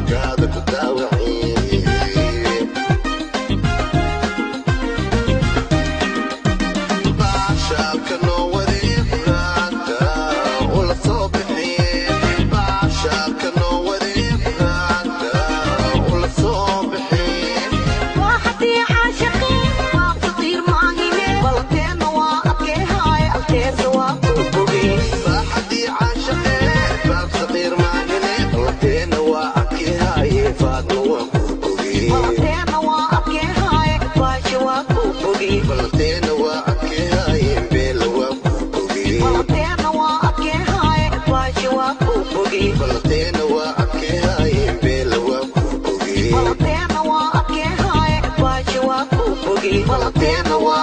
Qalbigaada ku daawacin. Baashaalka noo wadee quraanka ula soo bixin. Baashaalka noo wadee quraanka ula soo bixin. Waaxadii caashiqii baab saqiir maahine, ballanteena waa adkeehaay, alteesa waa kuu bogey. Baaxadii caashaqee baab saqiir maahine, ballanteena waa adkeehaaye, faadma waan kuu bogey. Ballanteena waa adkeehaay, baasha waa kuu bogey. Ballanteena waa adkeehaaye, beela waa kuu bogey. Ballanteena waa adkeehaay, baasha waa kuu bogey. Ballanteena waa adkeehaaye, beela waa kuu bogey. Ballanteena waa adkeehaay, baasha waa kuu bogey. Ballanteena waa